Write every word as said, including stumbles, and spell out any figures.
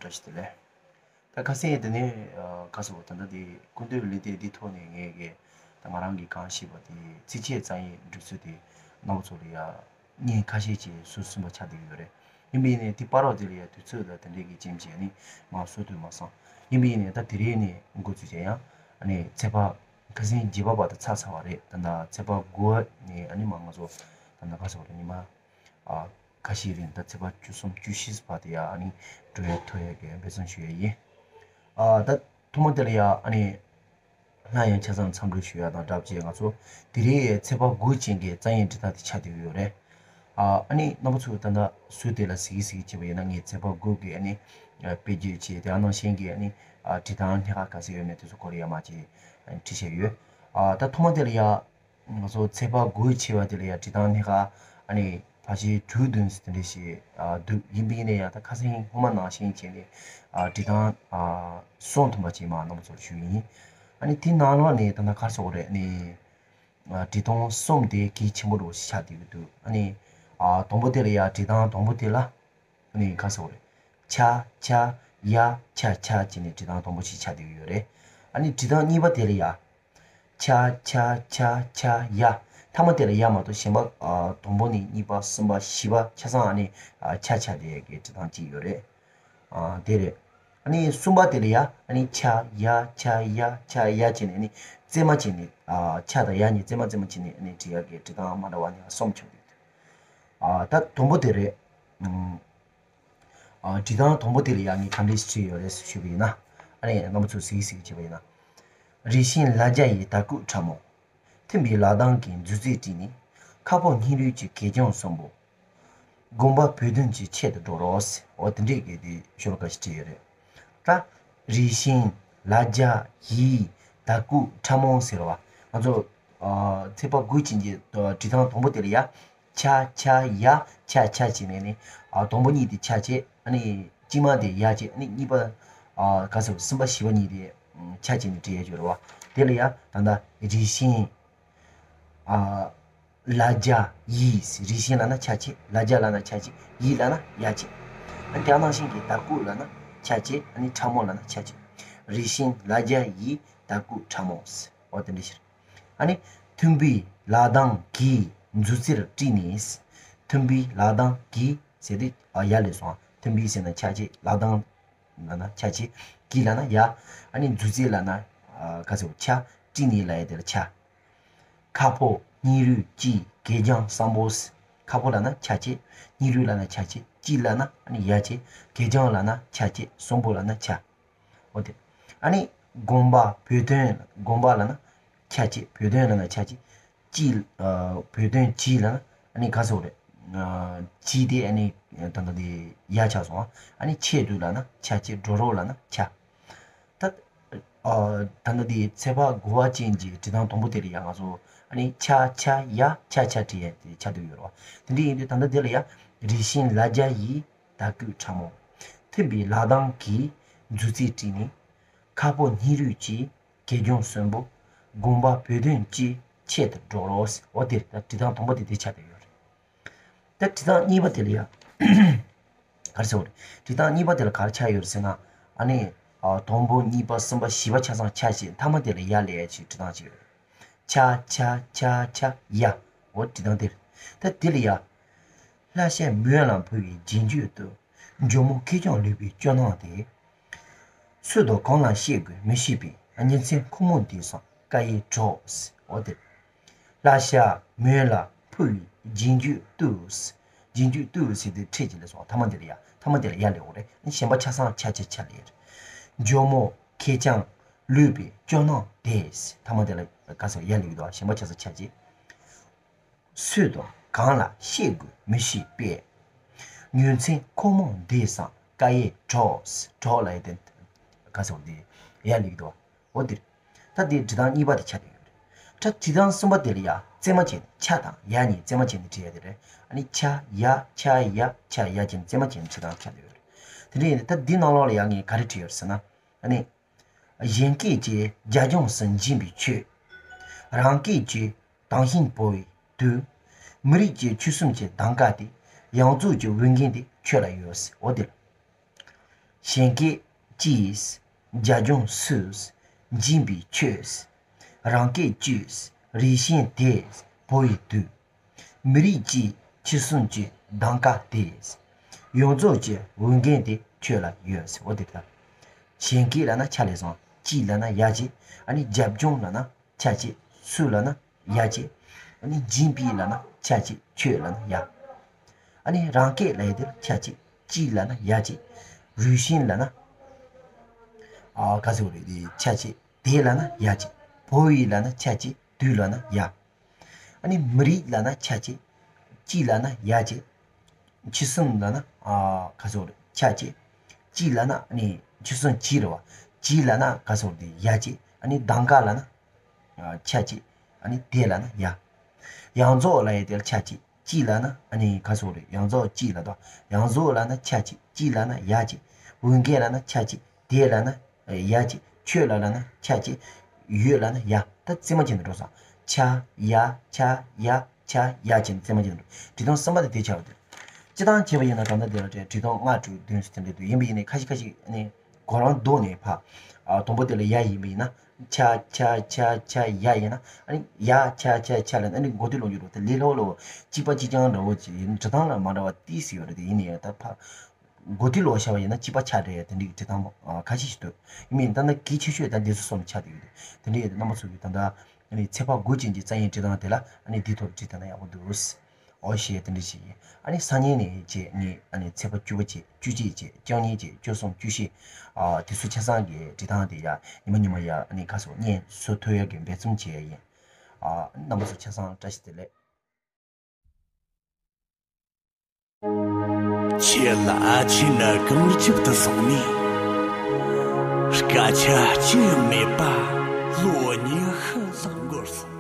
ཞིག་དེ་ལས། ད་ཁ་སང་དེ་ནས་ཁ་སང་ད་ལྟ་དེ་ཀུན་སྟོད་ལི་ཏེ་འདི་ཐོག་ནས་ངས་ཀྱི་ད་ང་རང་གི་གང་ཤེས་པ་དེ་ཚིགས་བཅད་རྩ་ཡི་འགྲེལ་ཚུལ་དེ་རྣམ་པ་ཚོ་ལ་ཡ་བརྙན་ཁ་ཤས་ཅིག་བཟོ་ཟིན་པ་ཆགས་བསྡད་ཀྱི་ཡོད་རེད། ཡིན་པ་ཡིན་ནའི་དེ་བར་དུ་དེ་ལ་ཡ་དུས་ཚོད་དང་དེ་འདྲས་ཀྱི་རྐྱེན་བྱས་ནས་མར་བཟོ་ཐུབ་མ་སོང་། ཡིན་པ་ཡིན་ནའི་ད་དེ་རིང་ནས་འགོ་བཙུགས་བྱས་ཡང་ཨ་ནི་ཚེག་པ་ཁ་སང་བརྒྱད་པ་བར་དུ་ཚར་ཚར་བ་རེད། ད་ལྟ་ཚེག་པ་དགུ་པ་ནས་ཨ་ནི་མར་ང་ཚོ་ད་ལྟ་ག་ཟེར་བ་རེད། ཉི་མ་ཨ་ཁ་ཤས་རིང་ད་ཚེག་པ་བཅུ་གསུམ་བཅུ་བཞི་བར་དུ་ཡ་ཨ་ནི་འགྲོ་ཡ་ཐུབ་ཡ་གི་འབད་བརྩོན་ཞུ་ཡ་ཡིན། ཨ་ད་ཐོག་མ་དེ་ལ་ཡ་ཨ་ནི་སླར་ཡང་ཆ་ཚང་འཚམས་འདྲི་ཞུ་ཡ་དང་སྦྲགས་བྱས་ང་ཚོ་དེ་རིང་ཚེག་པ་དགུ་ཅན་གྱི་རྩ་ཡི་འབྲི་སྟངས་དེ་ཆགས་བསྡད་ཡོད་རེད། ཨ་ཨ་ནི་རྣམ་པ་ཚོས་ད་ལྟ་ཟུར་དེ་ལ་གཟིགས་གཟིགས་བྱས་པ་ཡིན་ན་ངས་ཚེག་པ་དགུ་གི་ཨ་ནི་ཨ་དཔེ་བརྗོད་བྱས་དེ་ནང་བཞིན་གྱི་ཨ་ནི་ཨ་འབྲི་སྟངས་སྣ་ཁ་ག་ཚོད་ཡོད་མེད་དེ་ཚོ་སྐོར་ལ་ཡ་མར་ཅིག་ཨ་བྲིས་བཞག་ཡོད། ཨ་ད་ཐོག་མ་དེ་ལ་ཡ་ང་ཚོ་ཚེག་པ་དགུ་ཕྱེ་བ་དེ་ལ་ཡ་འབྲི་སྟངས་སྣ་ཁ་ཨ་ནི་ཕལ་ཆེར་དྲུག་བདུན་ཙམ་དེ་འདྲ་ཞིག་ཨ་འདུག་ཡིན་པ་ཡིན་ན་ཡང་ད་ཁ་སང་སྔོན་མ་ནང་བཞིན་བྱས་ནས་ཨ་འབྲི་སྟངས་ཨ་གསུམ་ཐུབ་པ་ཅིག་མར་རྣམ་པ་ཚོར་ཞུ་ཡིན། ཨ་ནི་དེ་ནང་ལོགས་ནས་ད་ལྟ་ག་རེ་ཟེར་དགོས་རེད། ཨ་ནི་ཨ་འབྲི་སྟངས་གསུམ་དེ་གལ་ཆེན་པོ་འདྲ་བོ་ཞིག་ཆགས་བསྡད་ཀྱི་འདུག་ཨ་ནི་ཨ་དང་པོ་དེ་ལ་ཡ་འབྲི་སྟངས་དང་པོ་དེ་ལ་ཨ་ནི་ག་རེ་ཟེར་དགོས་རེད། ཆ་ཆ་ཡ་ཆ་ཆ་བྱས་ནས་འབྲི་སྟངས་དང་པོ་ཞིག་ཆགས་བསྡད་ཀྱི་ཡོད་རེད། ཨ་ནི་འབྲི་སྟངས་གཉིས་པ་དེ་ལ་ཡ། ཆ་ཆ་ཆ་ཆ་ཡ། མཐའ་མ་དེ་ལ་ཡ་མ་གཏོགས་གཞན་པ་ཨ་དང་པོ་ནས་གཉིས་པ་གསུམ་པ་བཞི་པ་ཆ་ཚང་ཨ་ནི་ཨ་ཆ་ཆ་དེ་གི་འབྲི་སྟངས་གཅིག་ཡོད་རེད། ཨ་དེ་རེད། ཨ་ནི་གསུམ་པ་དེ་ལ་ཡ་ཨ་ནི་ཆ་ཡ་ཆ་ཡ་ཆ་ཡ་བྱས་ནས་ཨ་ནི་རྩེ་མ་བྱས་ནས་ཨ་ཆ་དང་ཡ་གཉིས་རྩེ་མ་རྩེ་མ་བྱས་ནས་ཨ་ནི་འབྲི་ཡ་གི་འབྲི་སྟངས་མ་འདྲ་བ་ནི་གསུམ་ཆགས་ཡོད། ཨ་ད་དང་པོ་དེ་རེད། ཨ་འབྲི་སྟངས་དང་པོ་དེ་ལ་ཡ་ངས་ག་འདྲས་བྲིས་ཡོད་རེད་ཞུས་པ་ཡིན་ན། ཨ་ནི་རྣམ་པ་ཚོས་གཟིགས་གཟིགས་བྱས་པ་ཡིན་ན། རིགས་ཞེན་ལ་རྒྱ་ཡི་དར་སྐུད་ཕྲ་མོ། མཐུན་པའི་ལག་གདང་གིས་མཛུབ་རྩེ་དཀྲིས་ནས། ཁ་ཕོ་སྙིང་རུས་ཀྱི་གད་རྒྱངས་གསོན་པོ། དགོངས་པ་བོད་དོན་གྱི་ཆེད་དུ་སྒྲོག་རོགས། འོ་དེ་འདྲས་ཀྱི་དེ་ཤོ་ལོ་ཀ་ཞིག་བྲིས་ཡོད་རེད། ད་རིགས་ཞེན་ལ་རྒྱ་ཡི་དར་སྐུད་ཕྲ་མོ་ཟེར་བ་ང་ཚོ་ཨ་ཚེག་པ་དགུ་ཅན་གྱི་འབྲི་སྟངས་དང་པོ་དེ་ལ་ཡ། ཆ་ཆ་ཡ་ཆ་ཆ་བྱས་ནས་ནི་ཨ་དང་པོ་གཉིས་དེ་ཆ་བྱས། ཨ་ནི་གཅིག་མ་དེ་ཡ་བྱས། ཨ་ནི་གཉིས་པ་ཨ་ག་ཟེར་གསུམ་པ་བཞི་པ་གཉིས་དེ་ཆ་བྱས་ནས་བྲིས་ཡ་ཡོད་རེད་བ། དེ་ལ་ཡ་ད་ལྟ་རིགས་ཞེན་ཨ་ལ་རྒྱ་ཡི། རིགས་ཞེན་ལབ་ན་ཆ་བྱས། ལ་རྒྱ་ལབ་ན་ཆ་བྱས། ཡི་ལབ་ན་ཡ་བྱས། ཨ་དེ་ནང་བཞིན་གྱི་དར་སྐུད་ལབ་ན་ཆ་བྱས། ཨ་ནི་ཕྲ་མོ་ལབ་ན་ཆ་བྱས། རིགས་ཞེན་ལ་རྒྱ་ཡི་དར་སྐུད་ཕྲ་མོ། འོ་དེ་འདྲ་ཞིག་ཨ་ནི་མཐུན་པའི་ལག་གདང་གིས་མཛུབ་རྩེར་དཀྲིས་ནས། མཐུན་པའི་ལག་གདང་གིས་ཟེར་དུས་ཨ་ཡ་ལས་སོང་། མཐུན་པའི་ཟེར་ན་ཆ་བྱས། ལག་གདང་ལབ་ན་ཆ་བྱས། གིས་ལབ་ན་ཡ། ཨ་ནི་མཛུབ་རྩེ་ལབ་ན་ཨ་ག་ཟེར་བ་ཆ། དཀྲིས་ནས་ལབ་ཡ་དེ་ལ་ཆ། ཁ་ཕོ་སྙིང་རུས་ཀྱི་གད་རྒྱངས་གསོན་པོ། ཁ་ཕོ་ལབ་ན་ཆ་བྱས། སྙིང་རུས་ལབ་ན་ཆ་བྱས། ཀྱི་ལབ་ན་ཨ་ནི་ཡ་བྱས། གད་རྒྱངས་ལབ་ན་ཆ་བྱས། གསོན་པོ་ལབ་ན་ཆ། འོ་དེ། ཨ་ནི་དགོངས་པ་བོད་དོན། དགོངས་པ་ལབ་ན་ཆ་བྱས། བོད་དོན་ལབ་ན་ཆ་བྱས། ཅི། ཨ་བོད་དོན་ཅི་ལབ་ན་ཨ་ནི་ག་ཟེར་དགོས་རེད། ཨ་ཅི་དེ་ཨ་ནི་ད་ལྟ་དེ་ཡ་ཆགས་སོང་། ཨ་ནི་ཆེད་དུ་ལབ་ན་ཆ་བྱས། འགྲོ་རོགས་ལབ་ན་ཆ། ད་ཨ་ད་ལྟ་དེ་ཚེག་པ་དགུ་པ་ཅན་གྱི་འབྲི་སྟངས་དང་པོ་དེ་ལ་ཡ་ང་ཚོ་ཨ་ནི་ཆ་ཆ་ཡ་ཆ་ཆ་བྲིས་ཡ་དེ་ཆགས་བསྡད་ཡོད་རེད་བ། དེ་འདྲ་ཡིན་དུས་ད་ལྟ་དེ་ལ་ཡ་རིགས་ཞེན་ལ་རྒྱ་ཡི་དར་སྐུད་ཕྲ་མོ། མཐུན་པའི་ལག་གདང་གིས་མཛུབ་རྩེ་དཀྲིས་ནས། ཁ་ཕོ་སྙིང་རུས་ཀྱི་གད་རྒྱངས་གསོན་པོ། དགོངས་པ་བོད་དོན་གྱི་ཆེད་དུ་སྒྲོག་རོགས། འོ་དེ་ད་འབྲི་སྟངས་དང་པོ་དེ་དེ་ཆགས་བསྡད་ཡོད་རེད། ད་འབྲི་སྟངས་གཉིས་པ་དེ་ལ་ཡ། ག་རེ་ཟེར་བ་རེད། འབྲི་སྟངས་གཉིས་པ་དེ་ལ་ག་རེ་ཆགས་ཡོད་རེད་ཟེར་ན། ཨ་ནི་ཨ་དང་པོ་གཉིས་པ་གསུམ་པ་བཞི་པ་ཆ་ཚང་ཆ་བྱས། མཐའ་མ་དེ་ལ་ཡ་ལབ་ཡ་ཅིག་འབྲི་སྟངས་ཅིག་ཡོད་རེད། ཆ་ཆ་ཆ་ཆ་ཡ། འོ་འབྲི་སྟངས་དེ་རེད། ད་དེ་ལ་ཡ། ལྷ་ཤ་མོན་ལ་འཕུར་བའི་རྗེས་འཇུག་ཏུ། ཇོ་མོ་ཁེར་རྐྱང་ལུས་པའི་སྐྱོ་སྣང་དེ། སུ་དང་གང་ལ་བཤད་དགོས་མི་ཤེས་པའི་ཉིན་མཚན་ཁོ་མོ་འདས་སོང་དཀའ་ཡི་གྲོགས། འོ་དེ། ལྷ་ཤ་མོན་ལ་འཕུར་བའི་རྗེས་འཇུག་ཏུ། རྗེས་འཇུག་ཏུ་ཟེར་དུས་ཕྲད་ཀྱི་ལས་སོང་། མཐའ་མ་དེ་ལ་ཡ། མཐའ་མ་དེ་ལ་ཡ་ལས་འོ་རེད། གཞན་པ་ཆ་ཚང་ཆ་ཆ་ཆ་ལས་རེད། ཇོ་མོ་ཁེར་རྐྱང་ལུས་པའི་སྐྱོ་སྣང་དེ། མཐའ་མ་དེ་ལ་ག་ཟེར་ཡ་ལས་ཀྱི་འདུག་གཞན་པ་ཆ་ཚང་ཆ་ཆ། སུ་དང་གང་ལ་བཤད་དགོས་མི་ཤེས་པས། ཉིན་མཚན་ཁོ་མོ་འདས་སོང་དཀའ་ཡི་གྲོགས། གྲོགས་ལབ་ཡ་དེ་ག་ཟེར་བ་དེ་ཡ་ལས་ཀྱི་འདུག་འོ་དེ་རེད། ད་དེ་འབྲི་སྟངས་གཉིས་པ་དེ་ཆགས་བསྡད་ཡོད་རེད། ད་འབྲི་སྟངས་གསུམ་པ་དེ་ལ་ཡ་རྩེ་མ་བྱས་ནས་ཆ་དང་ཡ་གཉིས་རྩེ་མ་བྱས་ནས་བྲིས་ཡ་དེ་རེད། ཨ་ནི་ཆ་ཡ་ཆ་ཡ་ཆ་ཡ་བྱས་ནས་རྩེ་མ་བྱས་ནས་འབྲི་སྟངས་ཆགས་བསྡད་ཡོད་རེད། དེ་འདྲ་ཡིན་ན་ད་འདི་ནང་ལོགས་ལ་ཡ་ངས་ག་རེ་བྲིས་ཡོད་རེད་ཟེར་ན། ཨ་ནི། གཞན་སྐད་ཀྱི་རྒྱ་ལྗོངས་སུ་འགྱིང་བའི་ཁྱོད། རང་སྐད་ཀྱི་དྭངས་ཤིང་སྤོ་བའི་དུས། མི་རིགས་ཀྱི་ཆོལ་གསུམ་གྱི་གདམ་ག་དེ། ཡང་རྩེ་གྱི་འོས་འགན་དེ་ཁྱོད་ལ་ཡོད། འོ་དེ་ལ། གཞན་སྐད་ཅི། རྒྱབ་ལྗོངས་སུ། སྦྱིན་པའི་ཆོས། རང་སྐད་ཅི། རིགས་ཞེན་དེ། བོད་ཡིག་དུ། མི་རིགས་ཅི། ཆོས་སྲུང་ཅི། གདམ་ག་དེ། ཡོངས་རྫོགས་ཀྱི་འོས་འགན་དེ་ཁྱོད་ལ་ཡོད། འོ་དེ་ལྟར། གཞན་སྐད་ལབ་ན་ཆ་ལས་སོང་། ཅི་ལབ་ན་ཡ་གཅིག་ཨ་ནི་རྒྱབ་ལྗོངས་ལབ་ན་ཆ་གཅིག་སུ་ལབ་ན་ཡ་གཅིག་ཨ་ནི་སྦྱིན་པའི་ལབ་ན་ཆ་གཅིག་ཆོས་ལབ་ན་ཡ། ཨ་ནི་རང་སྐད་ལབ་ཡ་དེ་ལ་ཆ་གཅིག་ཅི་ལབ་ན་ཡ་གཅིག་རིགས་ཞེན་ལབ་ན། ཨ་ག་ཟེར་རེད་དེ་ཆ་གཅིག་དེ་ལབ་ན་ཡ་གཅིག་བོད་ཡིག་ལབ་ན་ཆ་གཅིག་དུ་ལབ་ན་ཡ། ཨ་ནི་མི་རིགས་ལབ་ན་ཆ་གཅིག་ཅི་ལབ་ན་ཡ་གཅིག་ཆོས་སྲུང་ལབ་ན་ཨ་ག་ཟེར་རེད་ཆ་གཅིག་ཅི་ལབ་ན་ཨ་ནི་ཆོས་སྲུང་ཅི་རེད་བ། ཅི་ལབ་ན་ག་ཟེར་རེད་དེ་ཡ་གཅིག་ཨ་ནི་གདམ་ག་ལབ་ན། ཆ་གཅིག་ཨ་ནི་དེ་ལབ་ན་ཡ། ཡོངས་རྫོགས་ལབ་ཡ་དེ་ལ་ཆ་གཅིག་ཅི་ལབ་ན་ཨ་ནི་ག་ཟེར་རེད། ཡོངས་རྫོགས་ཅི་ལབ་དང་ཡོངས་རྫོགས་ལབ་ན་ཆ་གཅིག་ཅི་ལབ་ན་ཡ་གཅིག་འོས་འགན་ལབ་ན་ཆ་གཅིག་དེ་ལབ་ན་ཡ་གཅིག་ཆོས་ལ་ལབ་ན་ཆ་གཅིག་ཡོད་ལབ་ན་ཡ། ད་རྩེད་མོ་བྱེད་ནས་འགྲོ་སོང་། ཆ་ཡ་ཆ་ཡ་ཆ་ཡ་བྱེད་ནས་རྩེད་མོ་བྱེད་ནས་འགྲོ། འབྲི་སྟངས་གསུམ་པ་དེ་དེ་ཆགས་པ་དེ། སྤྱིར་བཏང་བྱས་པ་ཡིན་ན་གང་ལྟར་དེ་ལ་འབྲི་སྟངས་ལྔ་དྲུག་བདུན་ཙམ་དེ་འདྲ་འདུག་ཡིན་པ་ཡིན་ནའི་ཁ་ཤས་ཁ་ཤས་ནི། གོ་རང་ལྡོག་ནས་ཕ། ཨ་དང་པོ་དེ་ལ་ཡ་ཡིན་པ་ཡིན་ན། ཆ་ཆ་ཆ་ཆ་ཡ་ཡིན་ན། ཨ་ནི་ཡ་ཆ་ཆ་ཆ་ལ་ཨ་ནི་མགོ་ཐོད་ལོག་རྒྱུ་རེད། དེ་ལས་སླ་པོ་སླ་པོ་གཅིག་པ་གཅིག་རྐྱང་འདྲ་བོ་ཅིག་ཡིན། འབྲི་སྟངས་ལ་མ་འདྲ་བ་ཏིས་ཡོད་རེད། དེ་ཡིན་ནའི་ད་ཕ། མགོ་ཐོད་ལོག་བྱ་བ་ཡིན་ན་གཅིག་པ་ཆགས་འདྲ་ཡ་དེ་འདྲའི་གི་འབྲི་སྟངས་མོ་ཁ་ཤས་ཤིག་འདུག་ཡིན་མིན་ད་ལྟ་གལ་ཆེ་ཤོས་ད་འདི་ཚོ་གསུམ་ཆགས་བསྡད་ཡོད་རེད། དེ་འདྲའི་རྣམ་པ་ཚོ་གིས་ད་ལྟ་ཨ་ནི་ཚེག་བར་དགུ་ཅན་གྱི་རྩ་ཡིག་འབྲི་སྟངས་དེ་ལ་ཨ་ནི་འདི་ཐོག་འབྲི་ཐུབ་ན་ཡག་པོ་འདུག་ཨོ་ཤེ། དེ་འདྲ་ཞིག་ཡིན། ཨ་ནི་སང་ཉིན་ནས་བྱས་ངས་ཨ་ནི་ཚེག་བར་བཅུ་པ་བྱས་བཅུ་གཅིག་བྱས་བཅུ་གཉིས་བྱས་བཅུ་གསུམ་བཅུ་བཞི། ཨ་དེ་ཚོ་ཆ་ཚང་གི་འབྲི་སྟངས་དེ་ཡ་ཉི་མ་ཉི་མ་ཡ་ཨ་ནི་ག་སོ་སྙན་སུ་ཐོན་ཡག་གི་འབད་བརྩོན་བྱས་ཡ་ཡིན། ཨ་རྣམ་པ་ཚོ་ཆ་ཚང་བཀྲ་ཤིས་བདེ་ལེགས། ཁྱེད་ལ་ཨ་ཆེན་ནི་གངས་རྒྱབ་ཏུ་སོང་ནས། སྐད་ཆ་ཅི་ཡང་མེད་པ་ལོ་ཉི་ཤུ་ལྷག་འགོར་སོང་།